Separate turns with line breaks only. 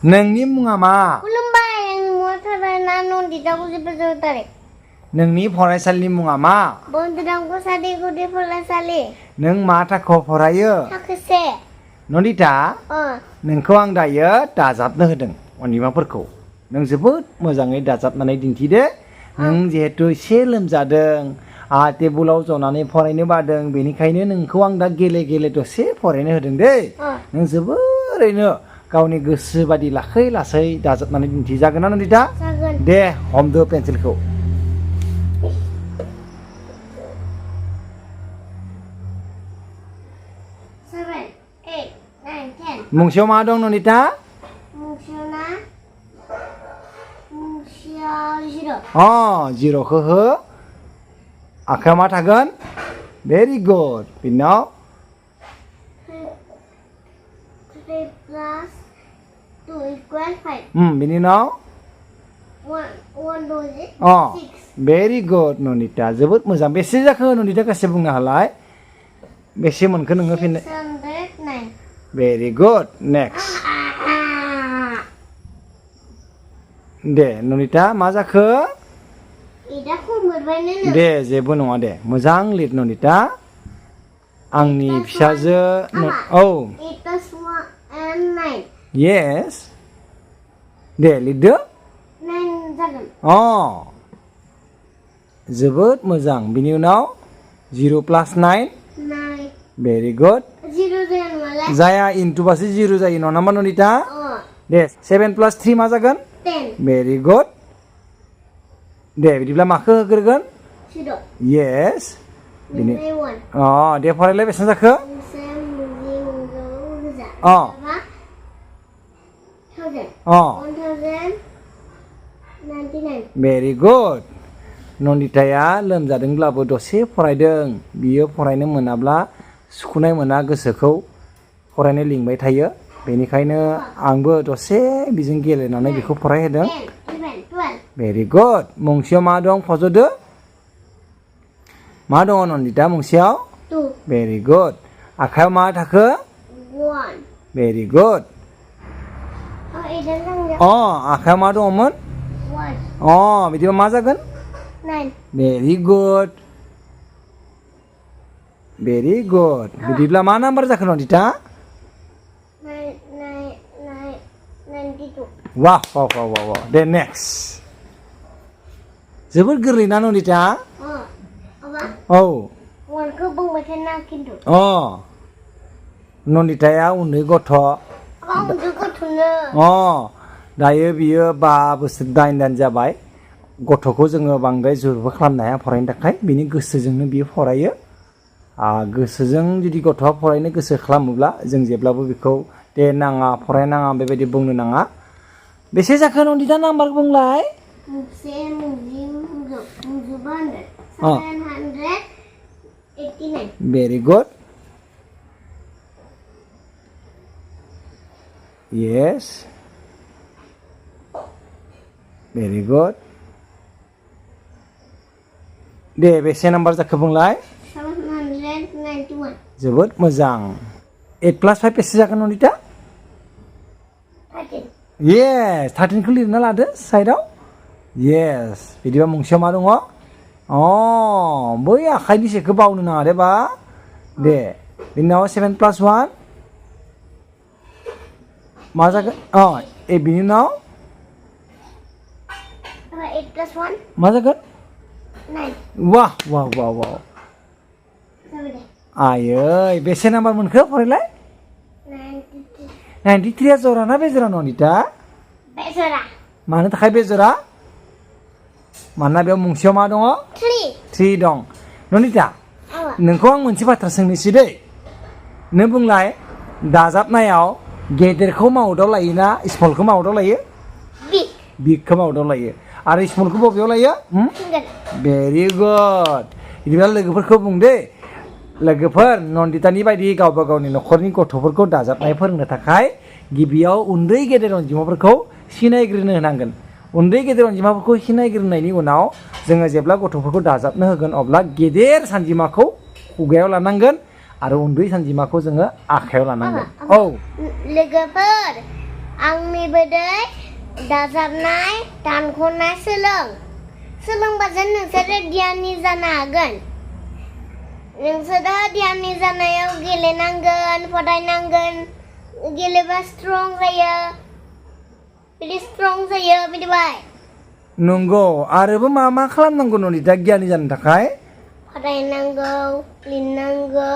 नोंनि मुङा मा?
खुलुमबाय आंनि मुङा थारायना नन्दिता गुदि बसुमतारी
नोंनि फरायसालिनि मुङा मा?
बन्दुराम कसारि गुदि फरायसालि
नों मा थाखोआव फरायो?
थाखो से
नन्दिता नोंखौ आं दायो दाजाबनो होदों अनजिमाफोरखौ नों जोबोद मोजाङै दाजाबनानै दिन्थिदो नों जिहेतु एसे लोमजादों टेबोलाव जनानै फरायनो बादों बेनिखायनो नोंखौ आं दा गेले गेले दसे फरायनो होदों दै नों जोबोरैनो गावनि गोसो बादि लासै लासै दाजाबनानै दिन्थिजागोन ना नन्दिता?
जागोन
दे हमदो पेन्सिलखौ मुंसेयाव मा दं नन्दिता? जिर'खौ हो आखायाव मा थागोन? भेरि गुड बिनि उनाव
3 plus 2 equal 5
बिनि उनाव
1 2 6
भेरि गुड नन्दिता जोबोद मोजां बेसे जाखो नन्दिता गासै बुंनो हालाय बेसे मोनखो नोङो फिननाय
609
भेरि गुड नेक्स्ट दे नन्दिता मा जाखो? दे जेबो नङा दे मोजां लिर नन्दिता आंनि फिसाजो येस दे लिरदो जोबोद मोजां बिनि उनाव 0 plus 9 भेरि गुड जाया इन्टुबासो 0 जायो नङा नामा नन्दिता? दे 7 plus 3 मा जागोन? 10 भेरि गुड दे बिदिब्ला माखौ होग्रोगोन? येस दे फरायलाय बेसेबां जाखो? भेरि गुड नन्दिताया लोमजादोंब्लाबो दसे फरायदों बियो फरायनो मोनाब्ला सुखुनाय मोना गोसोखौ फरायनो लिंबाय थायो बेनिखायनो आंबो दसे बिजों गेलेनानै बेखौ फरायहोदों भेरि गुड मुंसेयाव मा दं फज'दो मा दङ नन्दिता मुंसेयाव? भेरि गुड आखायाव मा थाखो? भेरि गुड आखायाव मा दङमोन? बिदिबा मा जागोन? भेरि गुड भेरि गुड बिदिब्ला मा नाम्बार जाखो नन्दिता? 92 वाह वाह वाह वाह दे नेक्स्ट जोबोद गोरलै ना नन्दिता? नन्दिताया उन्दै गथ' दायो बियो 5 बोसोर 8 दान जाबाय गथ'खौ जोङो बांद्राय जुरबो खालामनो हाया फरायनो थाखाय बिनि गोसोजोंनो बियो फरायो गोसोजों जुदि गथ'आ फरायनो गोसो खालामोब्ला जों जेब्लाबो बेखौ दे नाङा फरायनाङा बेबायदि बुंनो नाङा बेसे जाखो नन्दिता नाम्बार बुंलाय? 789 very good yes very good they बेसे नाम्बार जाखो बुंलाय? 791 जोबोद मोजां 8 plus 5 बेसे जागोन नन्दिता? 13 येस 13 खौ लिरना लादो साइडआव येस बिदिबा मुंसेयाव मा दङ? बै आखाइनि सेखौ बावनो नाङा दे बा दे बिनि उनाव 7 plus 1 मा जागोन? बिनि उनाव 8 plus 1 मा जागोन? 9 वाह वाह वाह वाह आयै बेसे नाम्बार मोनखो फरायलाय? 93 जरा ना बेजरा नन्दिता? बेजरा मानो थाखाय बेजरा? मानोना बेयाव मुंसेयाव मा दङ? 3 दं नन्दिता नोंखौ आं मोनसे बाथ्रा सोंनोसै दै नों बुंलाय दाजाबनायाव गेदेरखौ माउथआव लायोना स्मलखौ माउथआव लायो? बिगखौ माउथआव लायो आरो स्मलखौ बबेयाव लायो? भेरि गुड बिदिब्ला लोगोफोरखौ बुं दे लोगोफोर नन्दितानि बायदि गावबा गावनि न'खरनि गथ'फोरखौ दाजाबनाय फोरोंनो थाखाय गिबियाव उन्दै गेदेर अनजिमाफोरखौ सिनायग्रोनो होनांगोन उन्दै गेदेर अनजिमाफोरखौ सिनायग्रोनायनि उनाव जोङो जेब्ला गथ'फोरखौ दाजाबनो होगोन अब्ला गेदेर सानजिमाखौ खुगायाव लानांगोन आरो उन्दै सानजिमाखौ जोङो आखायाव लानांगोन लोगोफोर
आंनि बोदै दाजाबनाय दानख'नाय सोलोंबासो नोंसोरो गियानि जानो हागोन नोंसोरो गियानि जानायाव गेलेनांगोन फरायनांगोन गेलेबा स्ट्रं जायो बिदिबाय
नंगौ आरोबो मा खालामनांगौ ननिता गियानि जानो थाखाय
फरायनांगौ लिरनांगौ